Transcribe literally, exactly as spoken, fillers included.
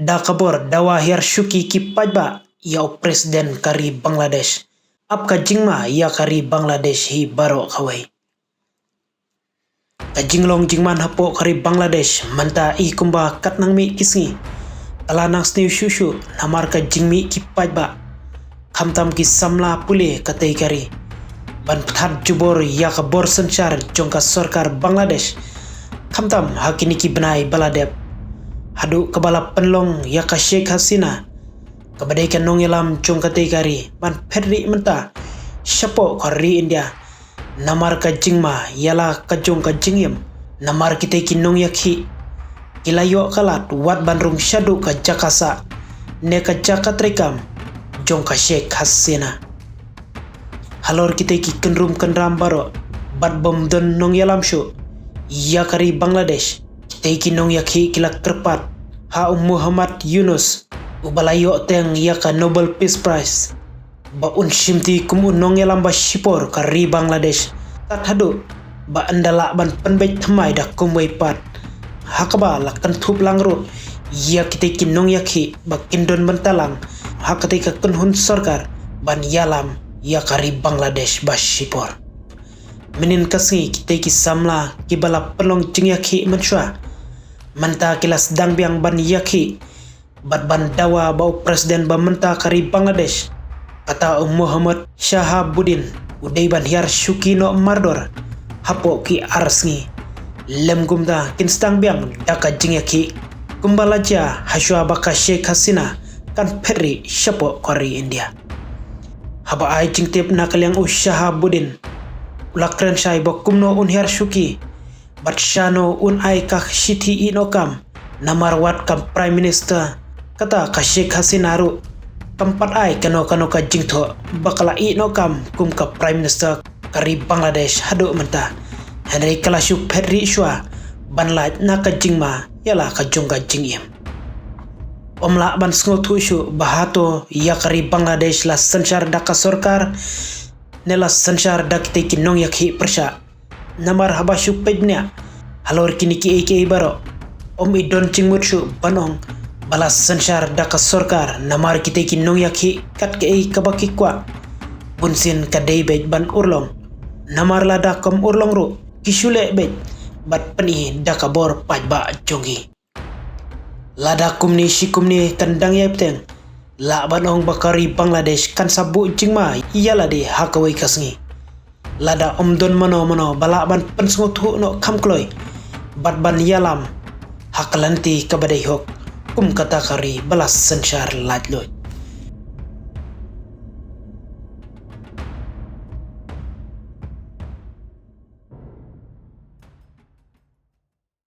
Da ka bor dawa hiar shuki ki paidbah ïa u president ka ri Bangladesh. Ap ka jingma ïa ka ri Bangladesh hi baroh kawei. Ka jinglong jingman hapoh ka ri Bangladesh mynta i kumba kat nang mih ki sngi. Ka la nang sniew shuh shuh namar ka jingmih ki paidbah, khamtam ki samla pule katei ka ri, ban pynthad jubor ïa ka bor synshar jong ka sorkar Bangladesh, khamtam ha kine ki bnai ba la dep, haduh kaba la pynlong ïa ka Sheikh Hasina, kaba dei ka nongïalam jong katei ka ri, ban phet rieh mynta shapoh ka ri India namar ka jingma ïa la ka jong ka jingim. Namar kitei ki nongïakhih ki la ïoh ka lad wat ban rung shaduh ka jaka sah ne ka jaka treikam jong ka Sheikh Hasina. Halor kitei ki kynrum kynram baroh, bad bym don nongïalam shuh ïa ka ri Bangladesh, kitei ki nongïakhih ki la kyrpad ha u Muhammad Yunus, uba la ïoh teng ïa ka Nobel Peace Prize, ba un shimti kum u nongïalam ba shipor ka ri Bangladesh, tad haduh ba un da lah ban pynbeit thymmai da kumwei pat. Ha kaba la kynthup lang ruh ïa kitei ki nongïakhih ba kin don bynta lang ha katei ka kynhun sorkar ban ïalam ïa ka ri Bangladesh ba shipor. Mynnin ka sngi kitei ki samla kiba la pynlong jingïakhih mynshuwa, mynta ki la sdang biang ban ïakhih bad ban dawa ba u president ba mynta ka ri Bangladesh, kata u Muhammad Shahabuddin, u dei ban hiar shuki noh mardor hapoh ki ar sngi. Lem kumta kin sdang biang da ka jingïakhih kumba la jia hashuwa ba ka Sheikh Hasina kan phet rieh shapoh ka ri India. Haba ai jingtip na ka liang u Shahabuddin, u la kren shai ba kumno un hiar shuki bad shano un ai ka shithi ïehnoh kam. Namar wat kam Prime Minister, kata ka Sheikh Hasina ruh kam pat ai kano kano ka jingthoh ba ka la ïehnoh kam kum ka Prime Minister ka ri Bangladesh haduh mynta. Hynrei ka la shu phet rieh shuwa ban lait na ka jingma ïa la ka jong ka jingim. Ym lah ban sngewthuh shuh ba hato ïa ka ri Bangladesh la synshar da ka sorkar ne la synshar da kitei ki nongïakhih pyrshah. Namar haba shu peit bniah halor kine kiei kiei baroh, ym i don jingmut shuh ban ong ba la synshar da ka sorkar, namar kitei ki nongïakhih kat kaei kaba ki kwah bunsien ka dei beit ban urlong. Namar lada kam urlong ruh ki shu leh beit bad pyni da ka bor paidbah jong ki. Lada kumne shi kumne kan dang ïai bteng, lah ban ong ba ka ri Bangladesh kan sa buh jingma ïa lade ha kawei ka sngi. Lada ym don mano mano ba lah ban pynsngewthuh noh kham kloi bad ban ïalam ha ka lynti kaba dei hok kum kata ka ri ba la synshar laitluid.